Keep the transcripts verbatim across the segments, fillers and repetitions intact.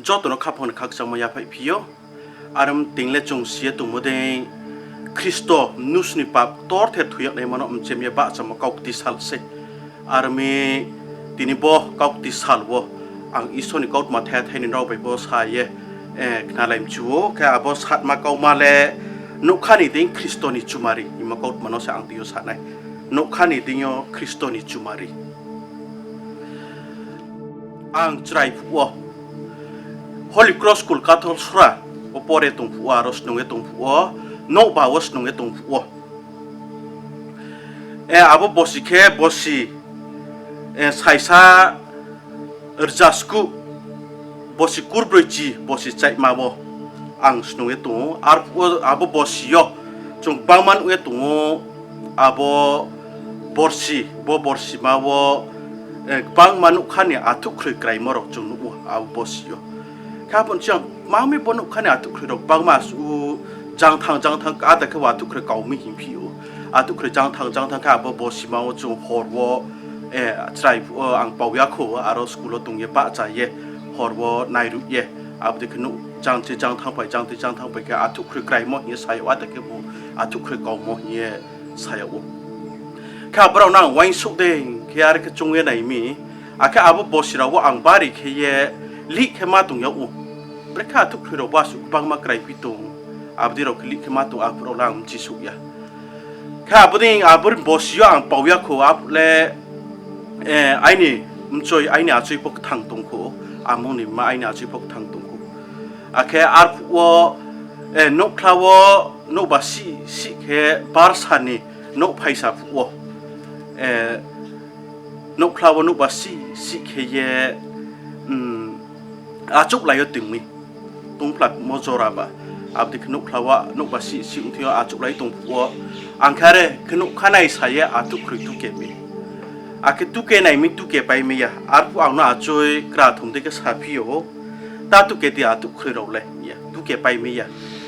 Joto no khaphang ni khakchangmo yaphaih phi ou. Are ong mi, tini le chung si ye tongmo dei, Khristo mnusu ni pap ktorther thoi yagnaima no mchem ye bahchamo kaukti sal se. Are ong mi, tini bo kaukti sal wo ang Isor ni kautma thai thai ni nrao bai pho sa ye, eh, khnalai mchu ou. Khe abo satma kauma le, nougkha ni deing Khristo ni chumari hingmo kautma no se ang tini yo sa nai. Nougkha ni deing yo Khristo ni chumari. Ang chrai phuh wo, Holy Cross School Kathol Sura wo pore tong phuh wo, aro snung ye tong phuh wo, nouhba wo snung ye tong phuh wo, eh, abo bosi khe bosi, eh, saisa rza skuh, bosi kurbroichi, bosi chaihma wo ang snung ye tong ou. Arphuh wo abo bosi yo chung gbangma nuh ye tong ou, abo borsi, bo borsima wo, eh, gbangma nougkha ni athuhkhroi kraimo rao chung nuh ou abo bosi yo. Khe abo ni chiyang mami bo nougkha ni athuhkhroi rao gbangma su, jangthang jangthang ada khe bo athuhkhroi kau mi hingphi ou. Athuhkhroi jangthang jangthang khe abo bosima wo chung hor wo, eh, chrai phuh wo ang pau ya kho, aro school wo tong ye bahcha ye, hor wo nairuh ye, abo dei khe nuh jangchi jangthang pai, jangchi jangthang pai khe athuhkhroi kraimo hing ye sa yag ou, ada khe bo athuhkhroi kaumo hing ye sa yag ou. Khe abo rao no ang uaingsouh dei khe are khe choung ye nai mi, akhe abo bosi rao wo ang bari khe ye lih khe ma tong yag ou. Brekhe athuhkhroi rao bo asuh gbangma kraiphi tong, abo dei rao khe lih khe ma tong, arphuh rao le ang mchisouh ya. Khe abo dei abo ni bosi yo ang pau ya kho, arphuh le, eh, aini mchoi, aini achoi pho kthang tong kho, amung ni ma aini achoi pho kthang tong kho. Akhe arphuh wo, eh, nouhkhla wo nouhba sih sih khe barsa ni nouh phaisa phuh wo, eh, nouhkhla wo nouhba sih sih khe ye, mm, achouhlai yo tong mi, tongphlamo jora ba. Abo dei khe nouhkhla wo nouhba sih sih ongthing yo achouhlai tong phuh wo, ang khe are khe nougkha nai sa ye athuhkhroi tuke mi. Akhe tuke nai mi, tuke pai mai ya. Arphuh ang no achoi krathum dei khe saphi ou, ta tuke di athuhkhroi rao le, hing ye, tuke pai mai ya.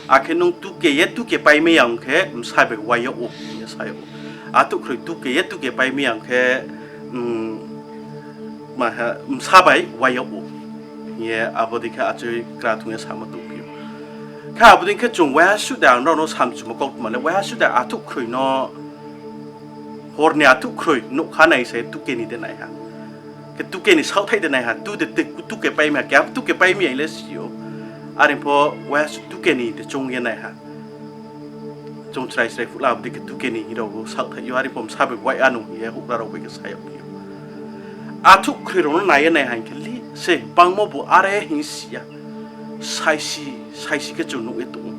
Akhe nung tuke ye tuke pai mai ya ong khe bsa bai wai yag ou, hing ye sa yag ou. Athuhkhroi tuke ye tuke pai mai ya ong khe, mm, ma ha, bsa bai wai yag ou, hing ye abo dei khe achoi krathum ye samo tongphi ou. Khe abo dei khe chung waiha suh de ang nrao no samchumo kautma le, waiha suh de athuhkhroi no, hor ni athuhkhroi nougkha nai se tuke ni de nai ha. Khe tuke ni saohthaih de nai ha, tu de te tuke pai mai ha, keha tuke pai mai ya le si ou. Are pho waiha suh tuke ni de choung ye nai ha. Chung chrai chrai phuh le abo dei khe tuke ni hing rao bo saohthaih ou, are pho bsa bai wai ya nung hing ye houhgra rao bai khe sa yagphi ou. Athuhkhroi rao no nai ye nai ha hing khe lih se, bangmo bu are hing si ya. Saisi, saisi khe chung nuh ye tong ou.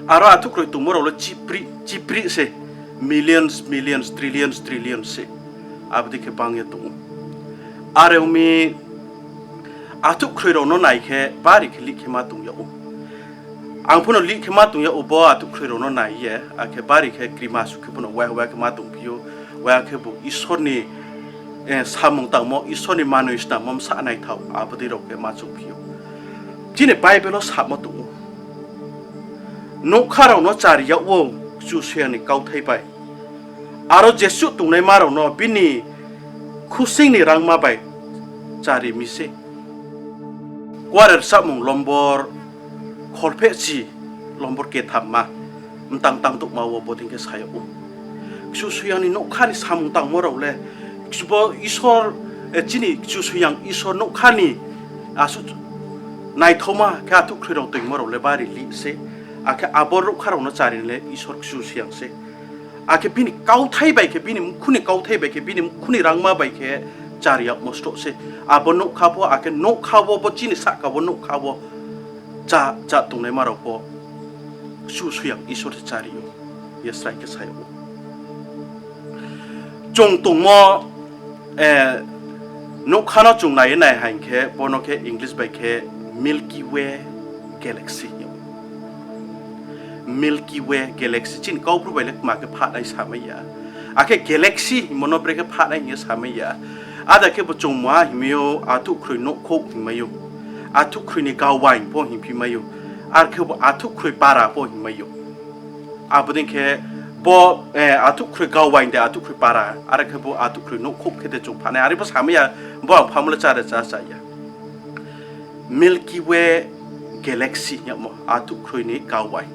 Aro athuhkhroi tongmo rao le chiprih, chiprih se, millions, millions, trillions, trillions se. Abo dei khe bang ye tong ou. Are ong mi, athuhkhroi rao no nai khe bari khe lih khe ma tong yag ou. Ang pho no lih khe ma tong yag ou bo athuhkhroi rao no nai ye, akhe bari khe krima su khe pho no waiha waiha khe ma tongphi ou, waiha khe bo Isor ni, eh, samung tangmo, Isor ni manoi snammo bsa naithao, abo dei rao khe ma choungphi ou. Chini Bible wo samo tong ou. Nougkha rao no chari yag ou Kchusoyang ni kauthai bai. Aro jesuh tongnaima rao no bini khusing ni rangma bai chari mi se. Kuarer Samung lombor kholphehchi, lombor kethamma, mtang tangtouhma wo bodei khe sa yag ou. Kchusoyang ni nougkha ni samung tangmo rao le, bo Isor, eh, chini Kchusoyang Isor nougkha ni asuh naithaoma khe athuhkhroi rao toingmo rao le bari lih se. Akhe abo nougkha rao no chari le Isor Kchusoyang se. Akhe bini kauthai bai khe, bini mkhu ni kauthai bai khe, bini mkhu ni rangma bai khe chari yagmo sroh se. Abo nougkha pho, akhe nougkha wo bo chini sahka wo nougkha wo cha, cha tongnaima rao pho Kchusoyang Isor se chari ou, ye srai khe sa yag ou. Chung tongmo, eh, nougkha no chung nai ye nai ha hing khe, bo no khe English bai khe Milky Way galaxy hing ou. Milky Way galaxy, chini Kaubru bai le kma khe phahnai samai ya. Akhe galaxy hingmo no brekhe phahnai hing ye samai ya. Ada khe bo chung ma hingmai ou, athuhkhroi nouhkhouh hingmai ou. Athuhkhroi ni gawaing pho hingphi mai ou. Ar khe bo athuhkhroi para pho hingmai ou. Abo dei khe bo, eh, athuhkhroi gawaing de athuhkhroi para, are khe bo athuhkhroi nouhkhouh khe de chung phahnai. Are pho samai ya, bo ang phamo le chare cha cha ya. Milky Way galaxy hingmo athuhkhroi ni kauwaing.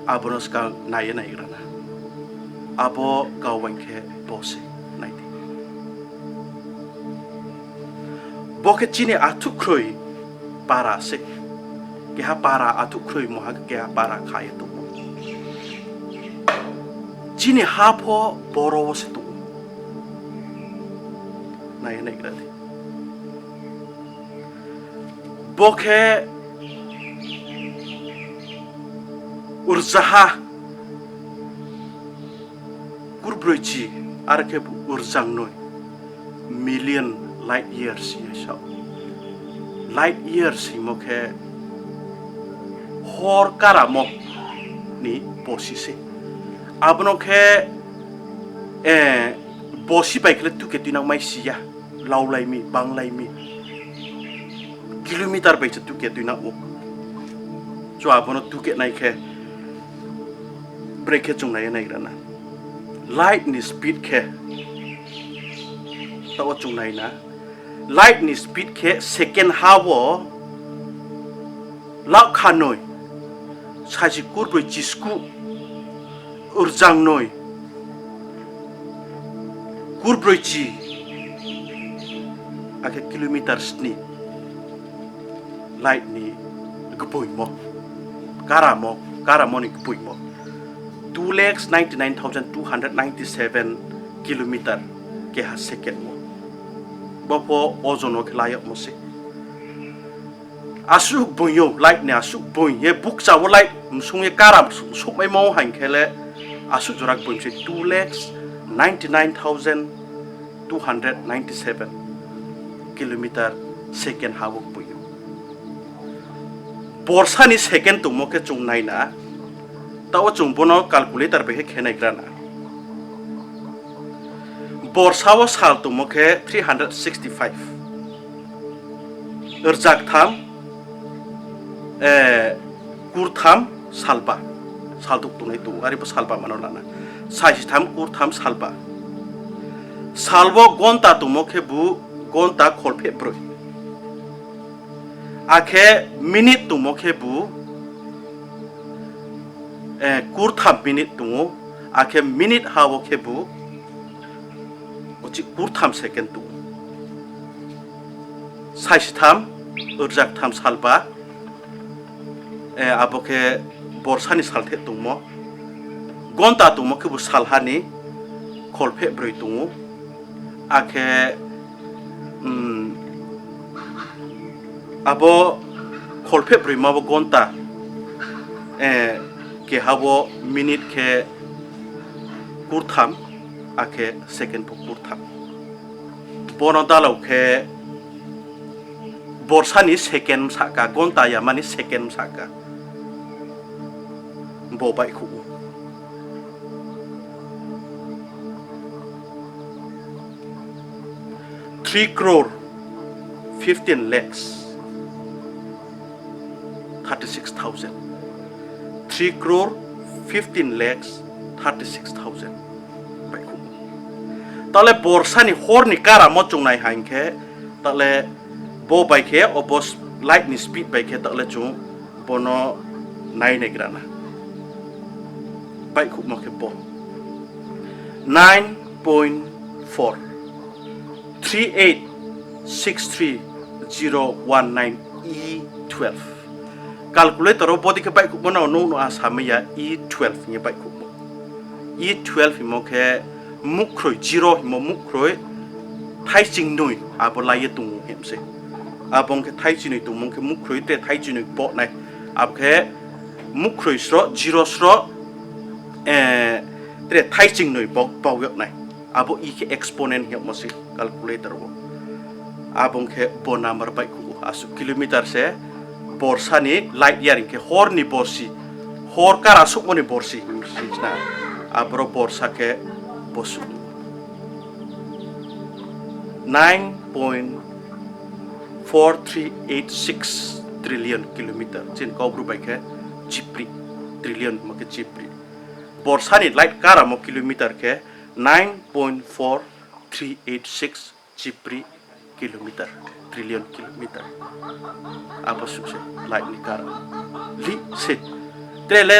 Abo no skang nai ye naigra na. Abo kauwaing khe bo se, nai di. Bo khe chini athuhkhroi para se. Keha para athuhkhroi mungha, keha para kha ye tongmo. Chini ha pho boro wo se tong ou. Nai ye naigra di. Bo khe rzaha kurbroichi, are khe rzagnoi million light years hing ye sao. Light years hingmo khe hor karamo ni bosi se. Abo no khe, eh, bosi bai khe le tuke tuinang mai si ya, laulai mi, banglai mi, kilometer bai se tuke tuinang ou. Chung abo no tuke nai khe, brekhe chung nai ye naigra na. Light ni speed khe, taoh wo chung nai na. Light ni speed khe second ha wo lakh khanoi, saisi kurbroi chiskuh, rzagnoi kurbroichi, akhe kilometer sni. Light ni gboimo, karamo, karamo ni gboimo two lakhs ninety nine thousand two hundred ninety seven kilometer keha second wo. Bo pho ojon wo khe la yagmo se. Asuh gboing yo, light ni asuh gboing ye bukcha wo light msung ye kara souhmaimo haing khe le asuh jora gboing se two lakhs ninety nine thousand two hundred ninety seven kilometer second ha wo gboing ou. Borsa ni second tongmo khe chung nai na, taoh wo chung bo no calculator bai khe khe naigra na. Borsa wo sal tongmo khe three hundred sixty five, rza ktham, eh, kurtham salba, sal douh tongnai tong ou, are bo salba ma no la na. Saisi tham, kurtham, salba. Sal wo gonta tongmo khe bu gonta kholpheh broi. Akhe minute tongmo khe bu, eh, kurtham minute tong ou, akhe minute ha wo khe bu uchih kurtham second tong ou. Saisi tham, rza ktham salba, eh, abo khe borsa ni saltheh tongmo. Gonta tongmo khe bu salha ni kholpheh broi tong ou. Akhe, um, abo kholpheh broima bo gonta, eh, keha wo minute khe kurtham, akhe second pho kurtham. Bo no dalao khe borsa ni second bsahka, gonta yama ni second bsahka. Bo baihkhouh ou. Three crore fifteen lakhs thirty six thousand. Three crore fifteen lakhs thirty six thousand. Baihkhouh. Taoh le borsa ni hor ni karamo chung nai haing khe, taoh le bo bai khe, obo s-, light ni speed bai khe, taoh le chung bo no nai naigra na. Baihkhouhmo khe bo nine point four three eight six three zero one nine E twelve. Calculator wo bodei khe baihkhouhmo no, nouh no a samai ya, E twelve hing ye baihkhouhmo. E twelve hingmo khe muhkhroi, zero hingmo muhkhroi, thaiching noi abo lai ye tong ou hing se. Abo ong khe thaiching noi tongmo ong khe muhkhroi tre thaiching noi kpoh nai. Abo khe muhkhroi sroh, zero sroh, eh, tre thaiching noi bo-, bau yag nai. Abo E khe exponent hing yagmo se calculator wo. Abo ong khe bo number baihkhouh ou, asuh kilometer se borsa ni light year hing khe hor ni borsi, hor kara souhmo ni borsi hing si na. Aboro borsa khe bosuh nine point four three eight six trillion kilometer. Chini Kaubru bai khe chipri, trillion ma khe chipri. Borsa ni light karamo kilometer khe nine point four three eight six chipri kilometer. trillion kilometer. Abo suh se light ni kara. Lih se. Tre le,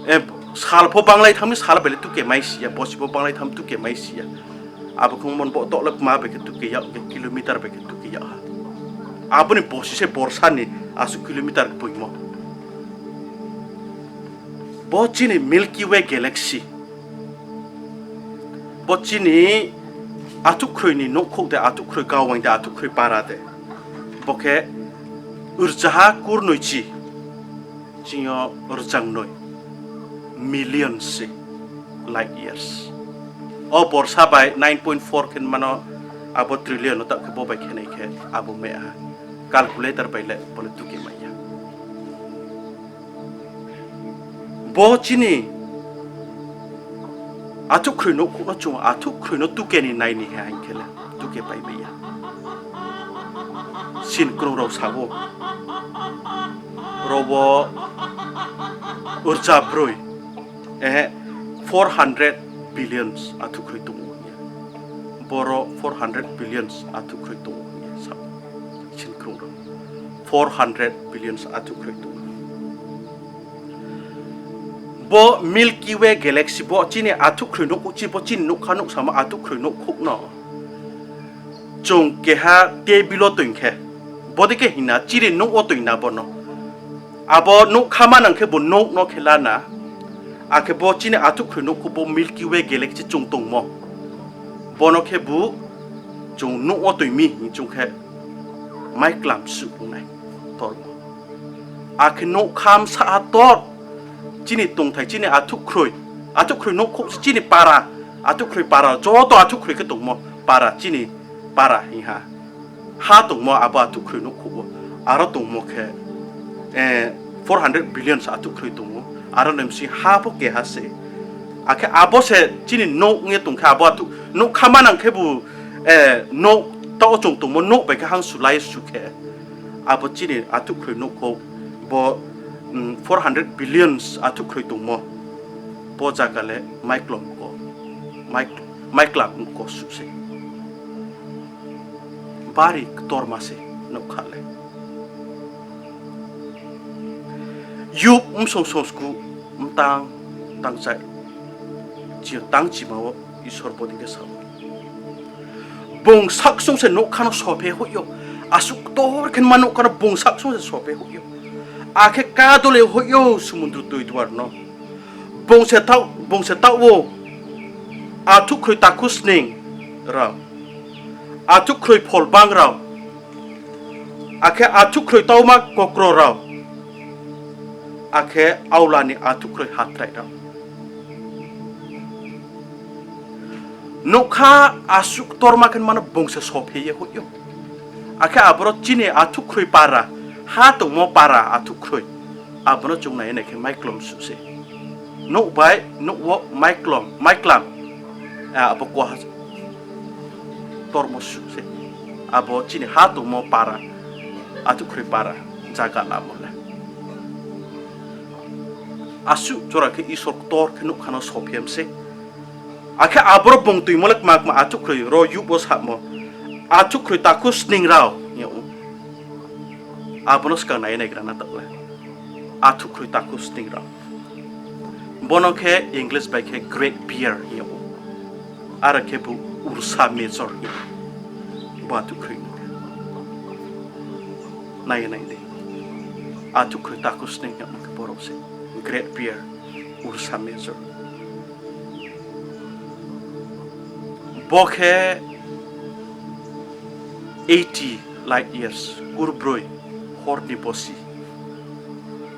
eh, sal pho banglai thanng mi, sal bai le tuke mai si ya, bosi pho banglai thanng mi tuke mai si ya. Abo khong mon bo toh le kma bai khe tuke yag, kilometer bai khe tuke yag ha. Abo ni bosi se borsa ni asuh kilometer kpoimo. Bo chini Milky Way galaxy. Bo chini athuhkhroi ni nouhkhouh de, athuhkhroi gawaing de, athuhkhroi para de. Bo khe rzaha kurnoichi, chini yo rzangnoi million se light years. O borsa bai nine point four khe mano, abo trillion no taoh khe bo bai khe nai khe abo meh ha. Calculator bai le bo le tuke mai ya. Bo chini athuhkhroi nouhkhouh no chung athuhkhroi no tuke ni nai ni ha hing khe le tuke pai mai ya. Sin krung rao sa ou, ro wo rza broi, eh, four hundred billions athuhkhroi tong ou hing ye. Boro four hundred billions athuhkhroi tong ou hing ye sa ou. Sin krung rao four hundred billions athuhkhroi tong ou. Bo Milky Way galaxy bo chini athuhkhroi nouhkhouh, chini bo chini nougkha nouhsamo athuhkhroi nouhkhouh no chung keha table wo toing khe, bodei khe hing na, chini nouh wo toing na bo no. Abo nougkha manang khebu nouh no khe la na, akhe bo chini athuhkhroi nouhkhouh bo Milky Way galaxy chung tongmo, bo no khebu chung nouh wo toing mi hing chung khe maiklam suh ong nai tormo. Akhe nougkha bsa ha tor, chini tongthai, chini athuhkhroi, athuhkhroi nouhkhouh se chini para, athuhkhroi para, joto athuhkhroi khe tongmo para, chini para hing ha. Ha tongmo abo athuhkhroi nouhkhouh wo, aro tongmo khe, eh, four hundred billion se athuhkhroi tong ou, aro ni bsing ha pho keha se. Akhe abo se chini nouh ong ye tong khe, abo athuh nougkha manang khebu, eh, nouh, taoh wo chung tongmo nouh bai khe hangsu lai su khe, abo chini athuhkhroi nouhkhouh bo, mm, four hundred billions athuhkhroi tongmo, bo zaga le maiklom ko, mai-, maiklam ko suh se. Bari ktorma se nougkha le. Job bsong songsku mtang tangchai, chi yo tangchima wo Isor bodei khe sa ou. Bung saksung se nougkha no sophe hoih ou. Asuh ktor khe ma nougkha no bung saksung se sophe hoih ou. Akhe kadole hoih ou sumundru toi duar no. Bung se taoh, bung se taoh wo athuhkhroi takhu sning rao, athuhkhroi pholbang rao, akhe athuhkhroi tauma kokro rao, akhe aola ni athuhkhroi hatrai rao. Nougkha asuh ktorma khe ma no bung se sophe ye hoih ou. Akhe aboro chini athuhkhroi para, ha tongmo para athuhkhroi, abo no chung nai nai khe maiklom suh se. Nouh bai nouh wo maiklom, maiklam, eh, abo koha ktormo suh se. Abo chini ha tongmo para, athuhkhroi para, zaga lamo le. Asuh jora khe Isor ktor khe nougkha no sophe mi se. Akhe aboro bung toimo le kma kma athuhkhroi ro Job wo samo. Athuhkhroi takhu sning rao hing yag ou. Abo no skang nai naigra na taoh le. Athuhkhroi takhu sning rao. Bo no khe English bai khe great bear hing yag ou. Aro khebu Ursa Major hing yag ou. Bo athuhkhroi no khe nai ye nai di. Athuhkhroi takhu sning hing yagmo khe borao se. Great bear, Ursa Major. Bo khe eighty light years, kurbroi hor ni bosi.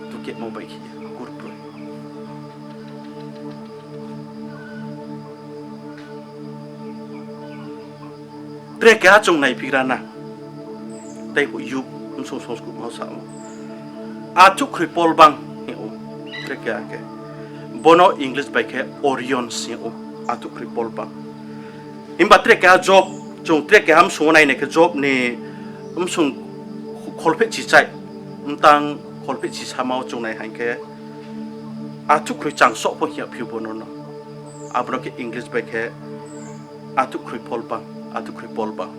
Tukemo bai khe kurbroi. Tre keha chung naiphigra na. Tei pho Job bsong songsku ma sa ou. Athuhkhroi polbang hing ou. Tre keha khe. Bo no English bai khe Orion hing ou. Athuhkhroi polbang. Himba tre keha Job, chung tre keha bsong wo nai nai khe Job ni bsong kholphehchi chai, mtang kholphehchi sama wo chung nai haing khe, athuhkhroi changsoh pho hing yagphi ou bo no no. Abo no khe English bai khe athuhkhroi polbang, athuhkhroi polbang.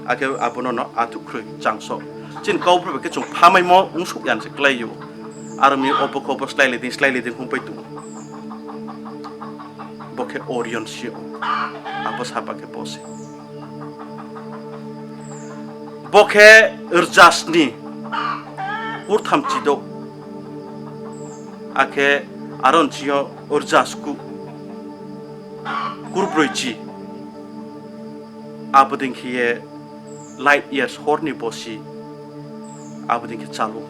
Akhe abo no no athuhkhroi changso. Chini Kaubru bai khe chung phamaimo ongsouh ya se klái ou. Aro mi obo khe obo sláilai dei, sláilai dei hungpai tong ou. Bo khe Orion si ou. Abo sapa khe bo se. Bo khe rza sni kurtham chidouh. Akhe aro ni sing yo rza skuh kurbroi chi. Abo dei khe ye light years, hor ni bosi, abo dei khe chal ou.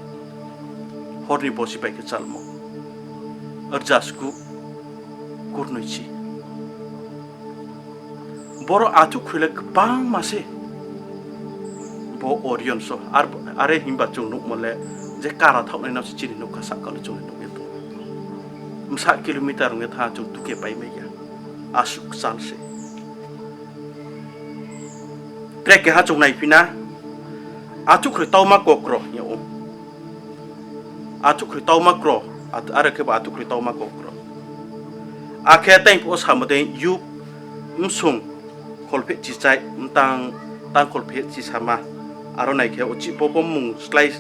Hor ni bosi bai khe chalmo. Rza skuh kurnoi chi. Boro athuhkhroi le gbangma se. Bo Orion so. Ar, are himba chung nuhmo le je kara thaohnai no se chini nougkha sahka le chung le nuh ye tong. Bsa kilometer ong ye thanng chung tuke pai mai ya. Asuh kchal se. Tre keha chung naiphi na, athuhkhroi tauma kokro hing yag ou. Athuhkhroi tauma kro, at-, are khe bo athuhkhroi tauma kokro. Akhe tei phuh wo samo dei Yub bsung kholphehchi chai, mtang, tang kholphehchi sama. Aro nai khe uchih bo, bo mmung slái,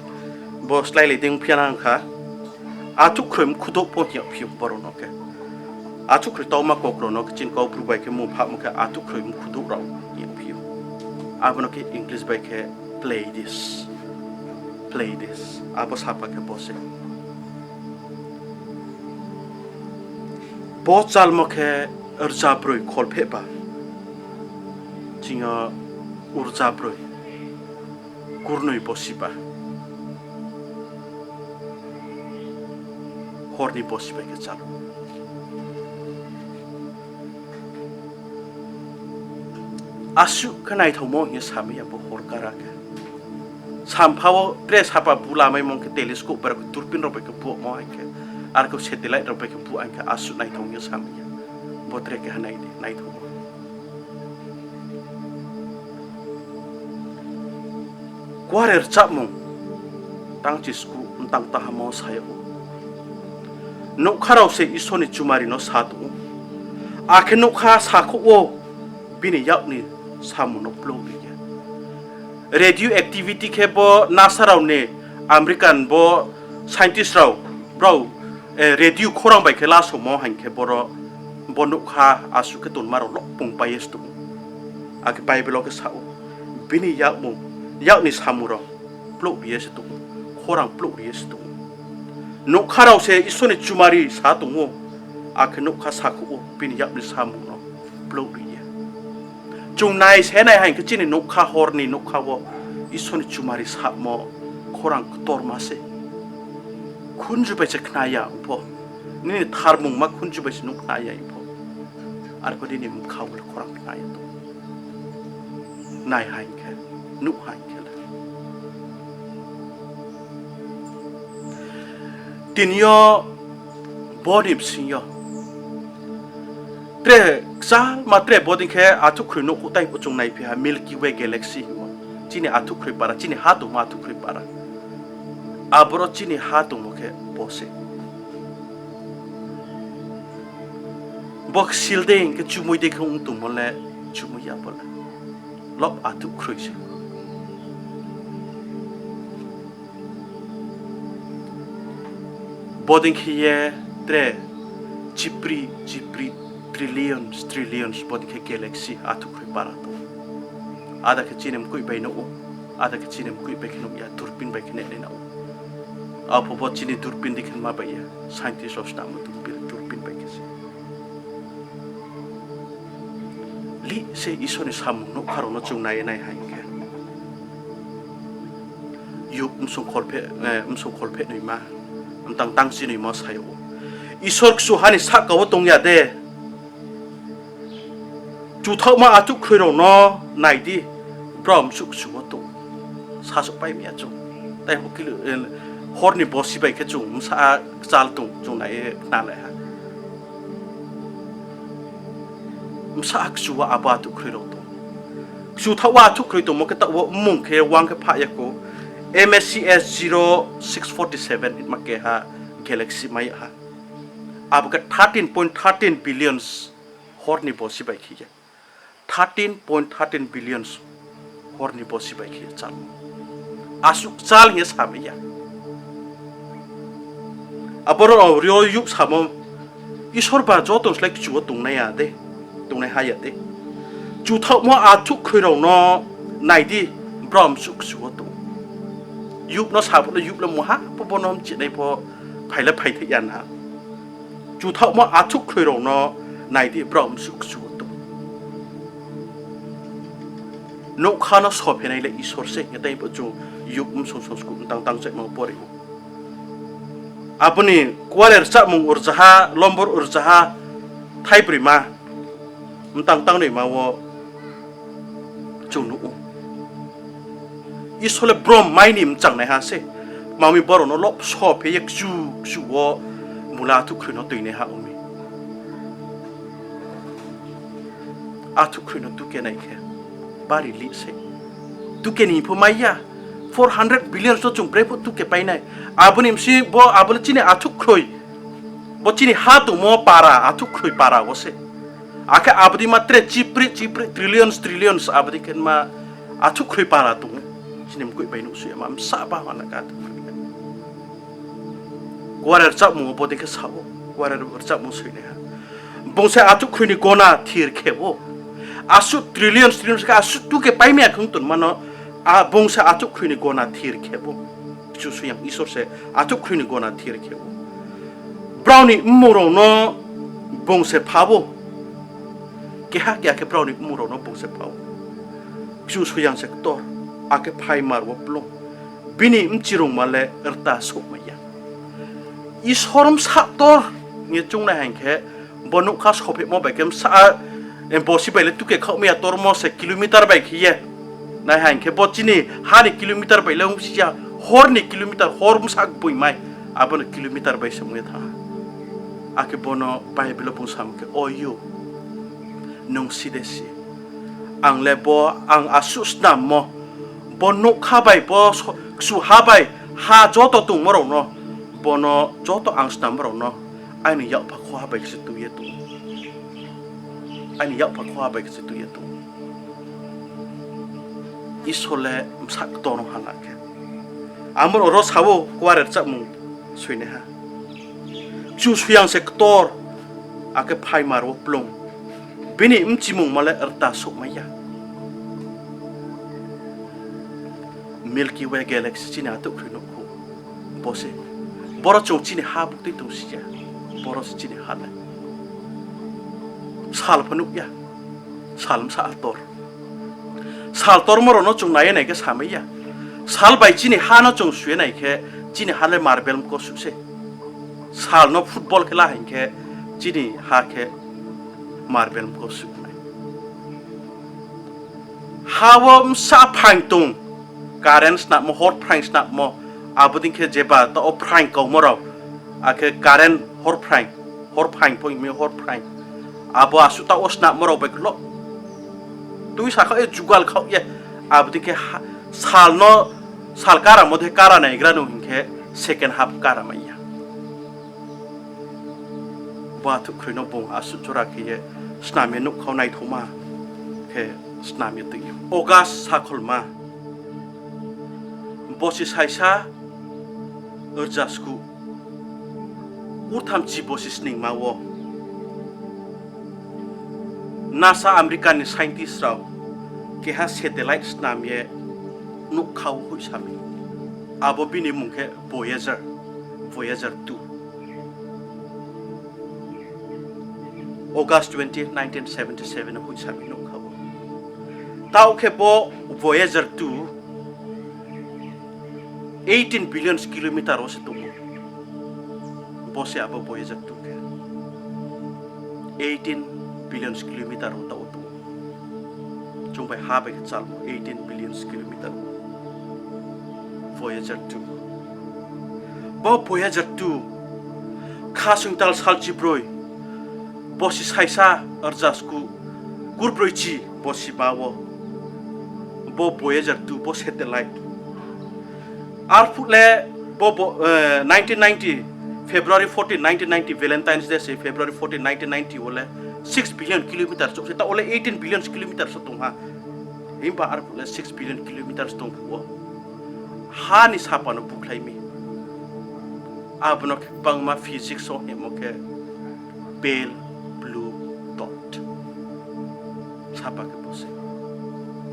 bo sláilai dei ongphi ya nang kha. Athuhkhroi mkhudouh pho hing yagphi ou boro no khe. Athuhkhroi tauma kokro no khe chini Kaubru bai khe mung phamo khe athuhkhroi mkhudouh rao hing yagphi ou. Abo no khe English bai khe Pleiades. Pleiades. Abo sapa khe bo se. Bo chalmo khe rza broi kholphehba. Chini yo rza broi kurnoi bosiba. Hor ni bosi bai khe chal ou. Asuh khe naithaomo hing ye samai ya bo hor kara khe. Sampha wo tre sapa bu lamaimo khe telescope bai rao khe, durpin rao bai khe bumo hing khe, ar khe satellite rao bai khe bu hing khe asuh naithao hing ye samai ya. Bo tre keha nai di, naithaomo. Kuare rchahmung tangchi skuh mtang tahamo sa yag ou. Nougkha rao se Isor ni chumari no sa tong ou. Akhe nougkha sakhouh wo bini yak ni samung no plouh ri ya. Radio activity khe bo NASA rao ni American bo scientist rao, brao, eh, radio khorang bai khe lasomo hing khe boro, bo nougkha asuh khe tongma rao lopung pai ye se tong ou. Akhe Bible wo khe sa ou, bini yakmung, yak ni samung rao plouh ri ye se tong ou, khorang plouh ri ye se tong ou. Nougkha rao se Isor ni chumari sa tong ou, akhe nougkha sakhouh wo bini yak ni samung no plouh ri ya. Chung nai se nai hing khe chini nougkha, hor ni nougkha wo Isor ni chumari samo khorang ktorma se. Khunju bai se khna ya pho. Nini tharmungma khunju bai se nuh khna ya pho. Arpho nini bkha wo le khorang khna ya tong. Nai hing khe, nuh hing khe le. Tini yo bo ni bsing yo tre kchalma tre bodei khe athuhkhroi nouhkhouh tei chung naiphi ha Milky Way galaxy hingmo. Chini athuhkhroi para, chini ha tongmo athuhkhroi para. Aboro chini ha tongmo khe bo se. Bo sil dei khe chumui dei khe ong tongmo le chumui ya bo le. Lob athuhkhroi se. Bodei khe ye tre chipri, chipri, trillions, trillions, bodei khe galaxy athuhkhroi para tong. Ada khe chini mkoih bai nuh ou, ada khe chini mkoih bai khe nuh ya, durpin bai khe nai nai na ou. Apho bo chini durpin dei khe ma bai ya, scientist rao snamo tong, durpin bai khe se. Lih se Isor ni samung nougkha rao no chung nai ye nai hing khe. Yub bsung kholpheh, eh, bsung kholpheh noima, mtang tangchi noima sa yag ou. Isor kchuha ni sahka wo tong ya de. Kchuthaohma athuhkhroi rao no nai di, brao msuh kchu wo tong. Sasaohpai mi ya chung. Tai pho kilo, eh, hor ni bosi bai khe chung bsa kchal tong, chung nai ye khnalai ha. Bsa kchu wo abo athuhkhroi rao tong. Kchuthaoh wo athuhkhroi tongmo khe taoh wo mmung khe wang khe phah ya kho, M S C S zero six forty seven hingma keha galaxy mai yag ha. Abo khe thirteen point thirteen billions hor ni bosi bai khe ye. Thirteen point thirteen billions. Hor ni bosi bai khe chal. Asuh chal hing ye samai ya. Aboro rio youh samo, Isor ba joto ni slái kchu wo tongnai ya de, tongnai ha ya de. Chuthaohmo athuhkhroi rao no nai di, brao msuh kchu wo tong. Youh no sabo le youh le mungha pho bo no mchinai pho phai le phaithai ya na. Chuthaohmo athuhkhroi rao no nai di, brao msuh kchu wo tong. Nougkha no sophenai le Isor se hing ye tei pho chung youh msong song sku mtang tang chaimo pori ou. Abo ni kuare rchamung rzaha, lombor rzaha, thaibroima, mtang tangnoima wo chung nuh ou. Isor le brom mai ni mchangnaiha se. Mami borao no lob sophe ye kchu kchu wo bung le athuhkhroi no tuinaiha ong mi. Athuhkhroi no tuke nai khe bari lih se. Tuke ni pho mai ya. Four hundred billion no chung bre pho tuke pai nai. Abo ni bsing bo abo le chini athuhkhroi. Bo chini ha tongmo para, athuhkhroi para wo se. Akhe abo dei ma tre chipri chipri, trillions trillions abo dei khe ma athuhkhroi para tong ou. Chini mkoih bai nuhsoi ya ma bsa ba ha na khe athuhkhroi. Kuare rchamung wo bo dei khe sa ou, kuare rchamung soinaiha. Bung se athuhkhroi ni gona thir khe ou. Asuh trillions trillions khe asuh tuke paimai ya khe ong tongma no, a, bung se athuhkhroi ni gona thir khe ou. Kchusoyang Isor se athuhkhroi ni gona thir khe ou. Brao ni mmung rao no bung se pha ou. Keha keha khe brao ni mmung rao no bung se pha ou. Kchusoyang se ktor, akhe phaimar wo plung. Bini mchirungma le rta souhmai ya. Isor bsa ktor hing ye choungnai haing khe, bo nougkha sophehmo bai khe bsa, bosi bai le tuke khaohmai ya, tormo se kilometer bai khe ye. Nai haing khe bo chini ha ni kilometer bai le ongsi ya, hor ni kilometer, hor bsa gboing mai, abo no kilometer bai se ong ye thanng ha. Akhe bo no Bible wo bung samo khe, O you, nung si de si, ang le bo ang asuh snammo, bo nougkha bai, bo so-, kchuha bai, ha joto tongmo rao no, bo no joto ang snammo rao no, aini yakpha khoha bai khe se tui ye tong ou. Aini yakpha khoha bai khe se tui ye tong ou. Isor le bsa ktor no ha na khe. Amo oro sa ou, kuare rchamung soinaiha. Kchusoyang se ktor, akhe phaimar wo plung. Bini mchimungma le rta souhmai ya. Milky Way galaxy chini athuhkhroi nouhkhou. Bo se. Boro chung chini ha buktui tongsi ya. Boro se chini ha le. Sal pho nuh ya. Sal bsa tor. Sal tormo rao no chung nai ye nai khe samai ya. Sal bai chini ha no chung sui ye nai khe, chini ha le marble mkosuh se. Sal no football khe la haing khe, chini ha khe marble mkosuh nai. Ha wo bsa phaing tong, current snapmo, hor phaing snapmo, abo dei khe jeba taoh wo phaing kaumo rao, akhe current hor phaing, hor phaing pho hing mi hor phaing. Abo asuh taoh wo snapmo rao bai khe lo. Tui sakhaoh ye jugal khaoh ye, abo dei khe ha-, sal no, sal karamo dei kara naigra no hing khe second half kara mai ya. Bo athuhkhroi no bung asuh jora khe ye snam ye nougkha wo naithaoma khe snam ye tui ou. August sakholma, bosi saisa rza sku, urthamchi bosi sningma wo NASA America ni scientist rao keha satellite snam ye nougkha wo hoihsa mi. Abo bini mmung khe Voyager, Voyager two. August twenty, nineteen seventy seven no hoihsa mi nougkha wo. Taoh khe bo Voyager two eighteen billion kilometer wo se tong ou. Bo se abo Voyager two khe eighteen billion kilometer wo taoh wo tong ou. Chung bai ha bai khe chalmo eighteen billion kilometer wo Voyager two. Bo Voyager two, khasoingtal salchibroi, bosi saisa rza sku kurbroichi bosi ba wo, bo Voyager two, bo satellite. Arphuh le bo, bo, eh, nineteen ninety, February fourteen, nineteen ninety, Valentine's Day se February fourteen, nineteen ninety wo le six billion kilometer chouh se, taoh wo le eighteen billion kilometer so tong ha. Himba arphuh le six billion kilometers tong phuh wo, ha ni sapa no bukhlai mi. Abo no khe gbangma physics wo hingmo khe pale blue dot. Sapa khe bo se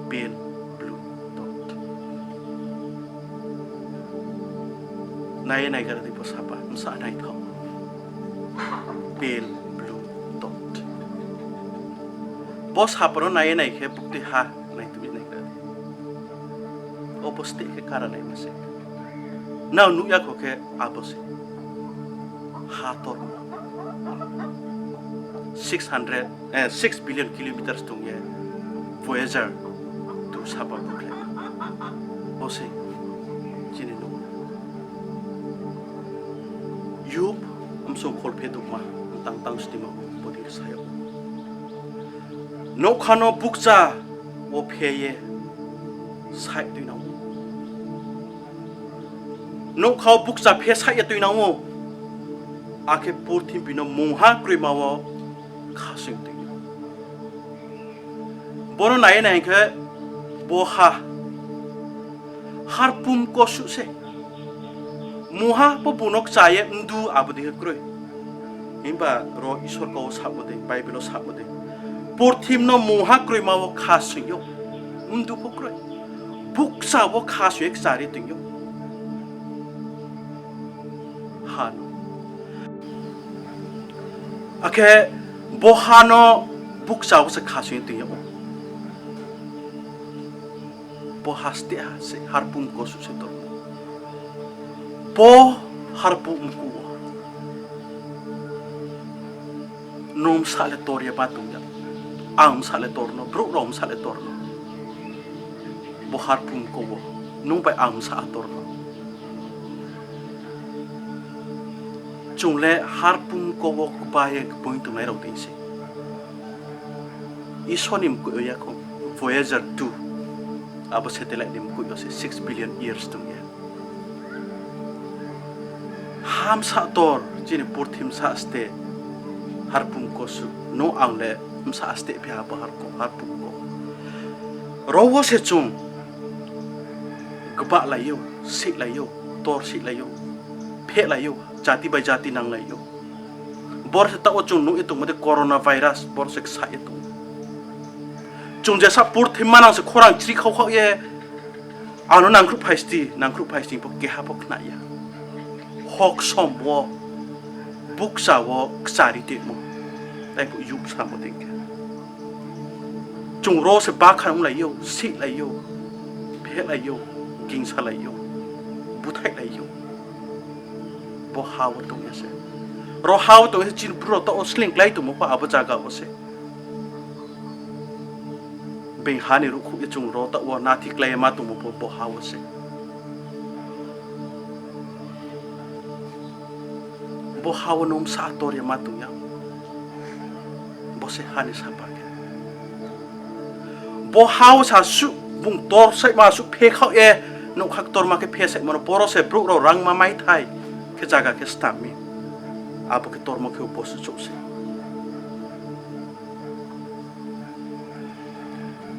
pale blue dot. Nai ye naigra di bo sapa, bsa naithao. Pale blue dot. Bo sapa no nai ye nai khe buktui ha naitui ye naigra di. Obo steh khe kara naima se. Nrao nuh ya kho khe abo se. Hator. Six hundred, eh, six billion kilometers tong ye Voyager two sapa bukhlai. Bo se chini nuh. Yub, msong kholpheh tongma, tang tang stima bodei sa yag. Nougkha no bukcha wo phe ye saih tuinang ou. Nougkha wo bukcha phe saih ye tuinang ou. Akhe purthimbi no mungha kroima wo khasing tui ou. Bo no nai ye nai khe bo ha harpum kosuh se. Mungha pho bung no kcha ye mdu abo dei khe kroi. Himba ro Isor kau wo samo dei, Bible wo samo dei. Purthimbi no mungha kroima wo khasing ou. Mdu pho kroi. Bukcha wo khasing ye kchari tui ou. Ha no. Akhe bo ha no bukcha wo se khasing ye tui yag ou. Bo ha steh ha se harpum kosuh se tor. Bo harpum mku wo nung bsa le tor ye ba tong ya. Ang bsa le tor no, brouh rao bsa le tor no. Bo harpum ko wo nung bai ang bsa tor no. Chung le harpum ko wo kba ye kboi tongnai rao dei se. Isor ni mkoih yo ya kho, Voyager two. Abo satellite ni mkoih yo se six billion years tong ye. Ha bsa tor, chini purthimbi bsa steh, harpum kosuh, nung ang le bsa steh phi ha bo harpum ko. Ro wo se chung gbah lai ou, sih lai ou, tor sih lai ou, pheh lai ou, jati bai jati nang lai ou. Bor se taoh wo chung nuh ye tongmo de coronavirus, bor se ksa ye tong. Chung jesa purthimbi manang se khorang chri khau khau ye, ano nangkhruh phai sti, nangkhruh phai sti pho keha pho khna ya. Hoksom wo, bukcha wo kchari tongmo, tai phuh yub samo dei khe. Chung ro se bakhan onglai ou, sih lai ou, pheh lai ou, gingsa lai ou, búthaih lai ou. Bo ha wo tong ye se. Ro ha wo tong ye se chini bru rao taoh wo sleing klái tongmo pho abo zaga wo se. Being ha ni ruhkhouh ye chung ro taoh wo nathi klái ye ma tongmo pho bo ha wo se. Bo ha wo nung bsa tor ye ma tong ya. Bo se ha ni sapa khe. Bo ha wo sa suh bung tor saihma suh phe khaoh ye, nougkha ktorma khe phe saihma no boro se brouh rao rangma maithai khe zaga khe stam mi. Abo khe ktormo khe bo suh chouh se.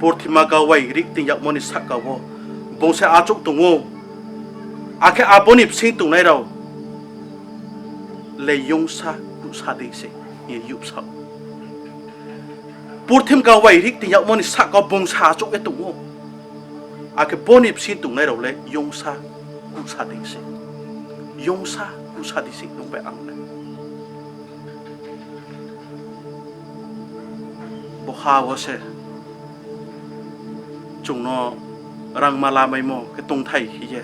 Purthima kau bai rikting yagmo ni sahka wo bung se achouh tong ou. Akhe abo ni bsing tongnai rao le yongsa kuhsa dei se, hing ye yubsa ou. Purthima kau bai rikting yagmo ni sahka wo bung se achouh ye tong ou. Akhe bo ni bsing tongnai rao le yongsa kuhsa dei se. Yongsa kuhsa dei se nung bai ang le. Bo ha wo se chung no rangma lamaimo khe tongthai khe ye,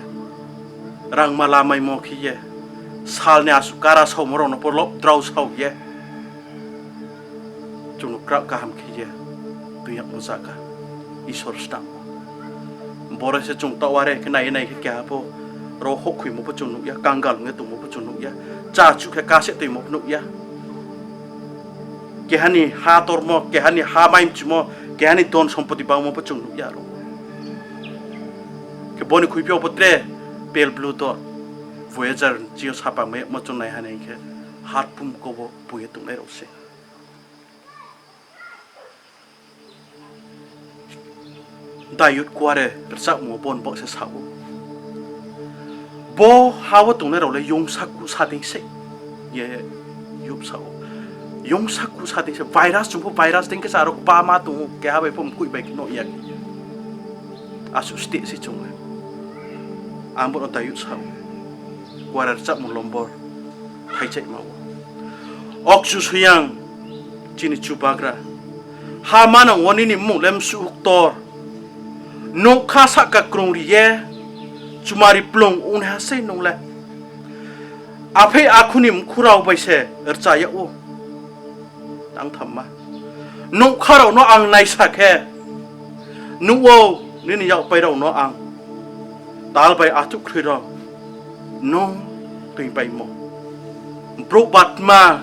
rangma lamaimo khe ye, sal ni asuh kara saomo rao no pho lobdrao sao ye, chung no kraoh kaham khe ye tong yagmo zaga Isor snam. Boro se chung taoh are khe nai ye nai khe keha pho ro houhkhoimo pho chung nuh ya, kangal ong ye tongmo pho chung nuh ya, chachu khe kaseh toimo pho nuh ya. Keha ni ha tormo, keha ni ha maimchimo, keha ni dhon sompoti bangmo pho chung nuh ya ro. Khe bo ni khuiphi yo pho tre pale blue dot, Voyager chini yo sapa maimo chung nai ha nai khe harpum ko wo bung ye tongnai rao se. Dayud kuare rchahmo bo ni baoh se sa ou. Bo ha wo tongnai rao le yongsa kuhsa dei se ye Job sa ou. Yongsa kuhsa dei se virus, chung pho virus dei khe se aro kbama tong ou, keha bai pho mkoih bai khe no ya khe. Asuh steh se chung le. Ang bo no Dayud sa ou. Kuare rchahmo lombor thaichaihma wo. O Kchusoyang, chini Chubagra, ha manang wo nini mmung le msuh ktor. Nougkha sahka krungri ye chumari kplung ongnaiha sei nung le. Aphei akhu ni mkhu rao bai se rcha yag ou. Tangthamma. Nougkha rao no ang naisa khe, nuh ou, nini yakpai rao no ang tal bai athuhkhroi rao nung toingpaimo. Brouh ba tma,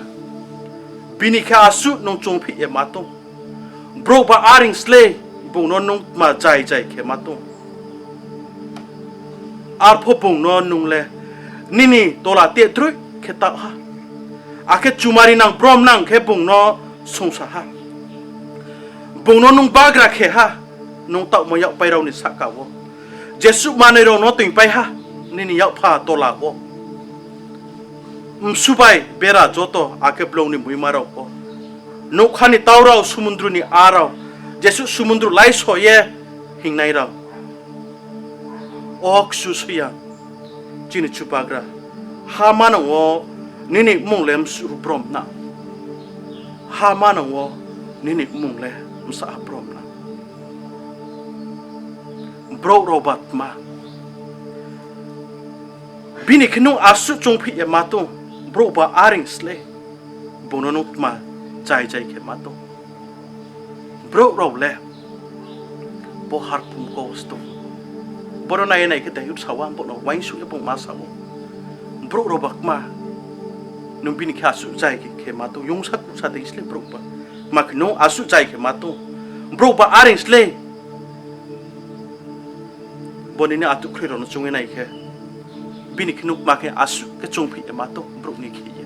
bini khe asuh nung choungphih ye ma tong. Brouh ba areing slei, bung no nung tma jai jai khe ma tong. Arpho bung no nung le nini tola te droih khe taoh ha. Akhe chumari nang brom nang khe bung no songsa ha. Bung no nung bagra khe ha, nung taohmo yakpai rao ni sahka wo. Jesuh manoi rao no toingpai ha, nini yakpha tola wo. Msu bai bera joto, akhe blong ni muima rao pho. Nougkha ni tau rao, sumundru ni a rao, jesuh sumundru laiso ye hingnai rao. O Kchusoyang, chini Chubagra, ha manang wo nini mmung le msuh brom na. Ha manang wo nini mmung le msa brom na. Brouh rao ba tma, bini khe nung asuh choungphih ye ma tong, brouh ba areing slei, bung no nung tma jai jai khe ma tong. Brouh rao le bo harpum kau se tong. Bo no nai ye nai khe Dayud sa ou, ang bo no uaingsouh ye bung ma sa ou. Brouh rao ba tma, nung bini khe asuh jai khe, khe ma tong, yongsa kuhsa dei slei brouh ba. Ma khe nung asuh jai khe ma tong. Brouh ba areing slei. Bo nini athuhkhroi rao no choung ye nai khe, bini khe nung ma khe asuh khe choungphih ye ma tong brouh ni khe ye.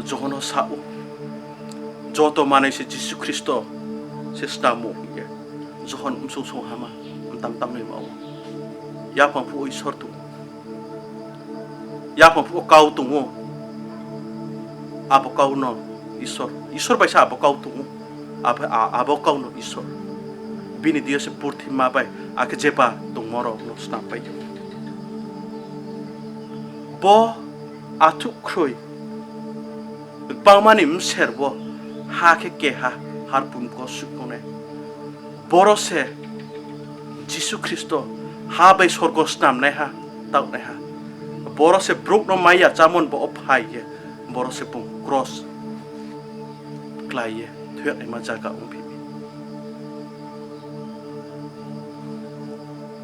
Johon no sa ou, joto manoi se Jisu Khristo se snammo hing ye. Johon bsung song hama, mtam tam naima ou. Yaphang phuh wo Isor tong ou. Yaphang phuh wo kau tong ou. Abo kau no Isor, Isor bai se abo kau tong ou. Abo, a-, abo kau no Isor. Bini deing yo se purthima bai, akhe jeba tongmo rao no snampai ou. Bo athuhkhroi, gbangma ni bser wo ha khe keha, harpum kau suh tongnai. Boro se Jisu Khristo ha bai sorgo snamnaiha, taohnaiha. Boro se brouh no maiya chámo ni baoh wo phai ye, boro se bung kros klái ye thoiyagnaima zaga ongphi mi.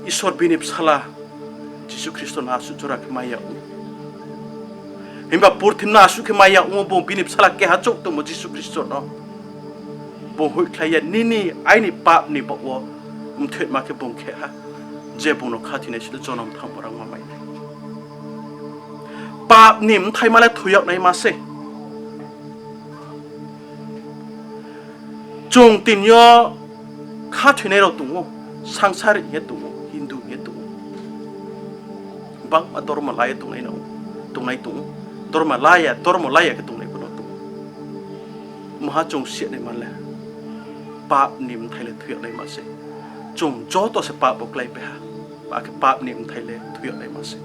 Isor bini bsala Jisu Khristo no asuh jora khe mai ya ou. Himba purthim no asuh khe mai ya ong ou, bung bini bsala keha chouh tongmo Jisu Khristo no. Bung hoihkhlai ye nini aini pap ni baoh wo mthoima khe bung khe ha, je bung no khathoinai se jonom thangmo rangma mai nai. Pap ni bthaima le thoiyagnaima se. Chung tini yo khathoinai rao tong ou, sangsari hing ye tong ou, Hindu hing ye tong ou. Bangma dormo la ye tongnai no, tongnai tong ou. Dormo la ya, dormo la ya khe tongnai pho no tong ou. Maha chung siyagnaima le, pap ni bthai le thoiyagnaima se. Chung joto se pap bo kláipai ha, akhe pap ni bthai le thoiyagnaima se.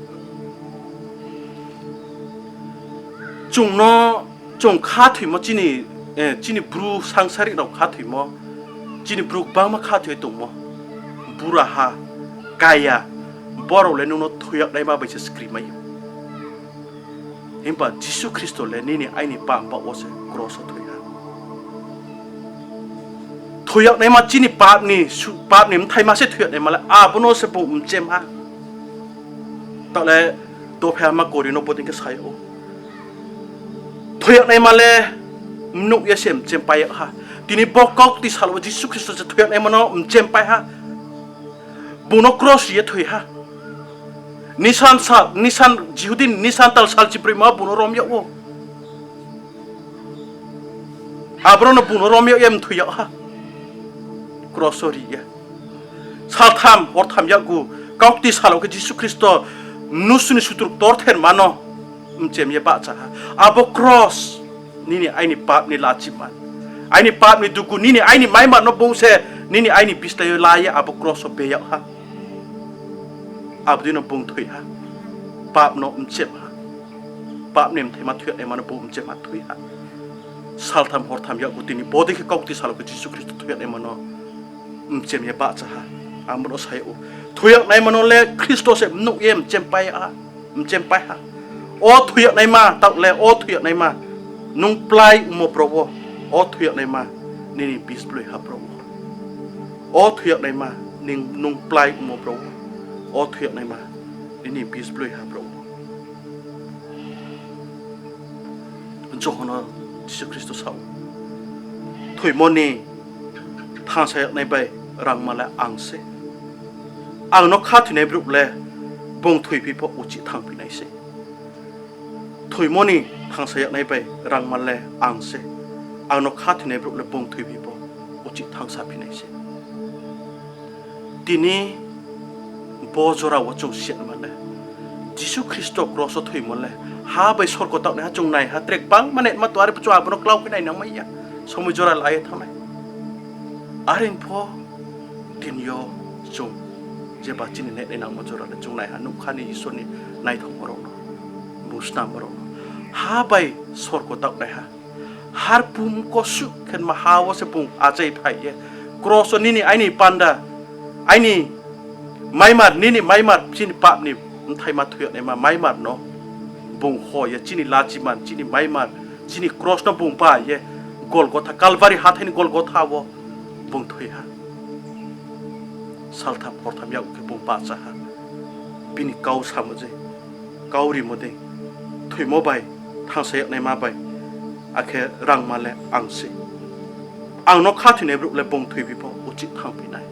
Chung no, chung khathoimo chini, eh, chini bru sangsari rao khathoimo, chini bru gbangma khathoi ye tongmo, buraha, kaya, borao le nung no thoiyagnaima bai se skrimai ou. Himba Jisu Khristo le nini aini pap baoh wo se kros wo thoi ha. Thoiyagnaima chini pap ni su-, pap ni bthaima se thoiyagnaima le, abo no se bung mchem ha. Taoh le dopha ma Korinth no bodei khe sa yag ou. Thoiyagnaima le mnuh ye se mchempai yag ha. Tini bo kaukti sal wo Jisu Khristo se thoiyagnaima no mchempai ha. Bung no kros ri ye thoi ha. Nisan sal, Nisan, Jihudi ni Nisan tal sal chibroima bung no rom yag ou. Aboro no bung no rom yag ye mthoi yag ha. Kros wo ri ye. Saltham hortham yakgu, kaukti sal wo khe Jisu Khristo mnusu ni sutruk torther ma no mchem ye bahcha ha. Abo kros nini aini pap ni lachiman, aini pap ni dugu, nini aini maimar no bung se nini aini bislái yo la ye abo kros wo be yag ha. Abo dei no bung thoi ha. Pap no mchem ha. Pap ni mthaima thoi yag naima no bung mchem ha, thoi ha. Saltham hortham yakgu tini bodei khe kaukti sal wo khe Jisu Khristo thoi yag naima no mchem ye bahcha ha. Ang bo no sa yag ou, thoi yag naima no le Khristo se mnuh ye mchem pai ha, mchem pai ha. O thoi yag naima, taoh le o thoi yag naima, nung plái ongmo brouh wo, o thoi yag naima, nini bisbloi ha brouh wo. O thoi yag naima, ning, nung plái ongmo brouh wo, o thoi yag naima, nini bisbloi ha brouh wo. Johon no Jisu Khristo sa ou, thoimo ni thangsa yag nai bai rangma le ang se. Ang no khathoinai brouh le bung thoiphi pho uchih thanngphi nai se. Thoimo ni thangsa yag nai bai rangma le ang se. Ang no khathoinai brouh le bung thoiphi pho uchih thanngsaphi nai se. Tini bo jora wo chung siatma le, Jisu Khristo kros wo thoimo le, ha bai sorgo taohnaiha chung naiha, tre gbangma naima tong, are pho chung abo no klau khe nainangmai ya, somoi jora la ye thanng nai. Are pho tini yo chung jeba chini nai nainangmo jora le chung naiha, nougkha ni Isor ni naithaomo rao no, bung snammo rao no, ha bai sorgo taohnaiha, harpum kosuh khe ma ha wo se bung achai phai ye, kros wo nini aini panda, aini maimar, nini maimar, chini pap ni mthaima thoi yag naima maimar no bung ho ye, chini lachiman, chini maimar, chini kros no bung ba ye, Golgotha, Kalvari hathái ni Golgotha wo bung thoi ha. Saltham hortham yakgu khe bung bahcha ha. Bini kau samo dei, kau rimo dei, thoimo bai, thangsa yag naima bai, akhe rangma le ang se. Ang no khathoinai brouh le bung thoiphi pho uchih thanngphi nai.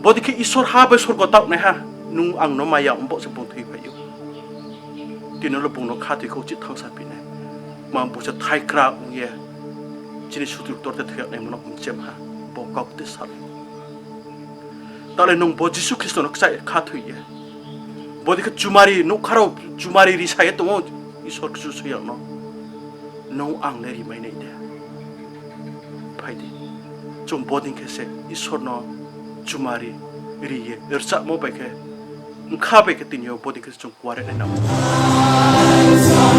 Bodei khe Isor ha bai sorgo taohnaiha, nung ang no maya ong baoh se bung thoiphai ou. Tini le bung no khathoi khe uchih thanngsaphi nai. Ma bung se thaikra ong ye, chini sutruk torther thoi yag naima no mchem ha, bo kaukti sal wo. Taoh le nung bo Jisu Khristo no kchai khathoi ye, bodei khe chumari nougkha rao chumari risa ye tong ou, Isor Kchusoyang no, nung ang le rimai nai de? Phai di, chung bodei khe se Isor no chumari ri ye rchamo bai khe, bkha bai khe tini yo bodei khe se chung kuare nai nang ou.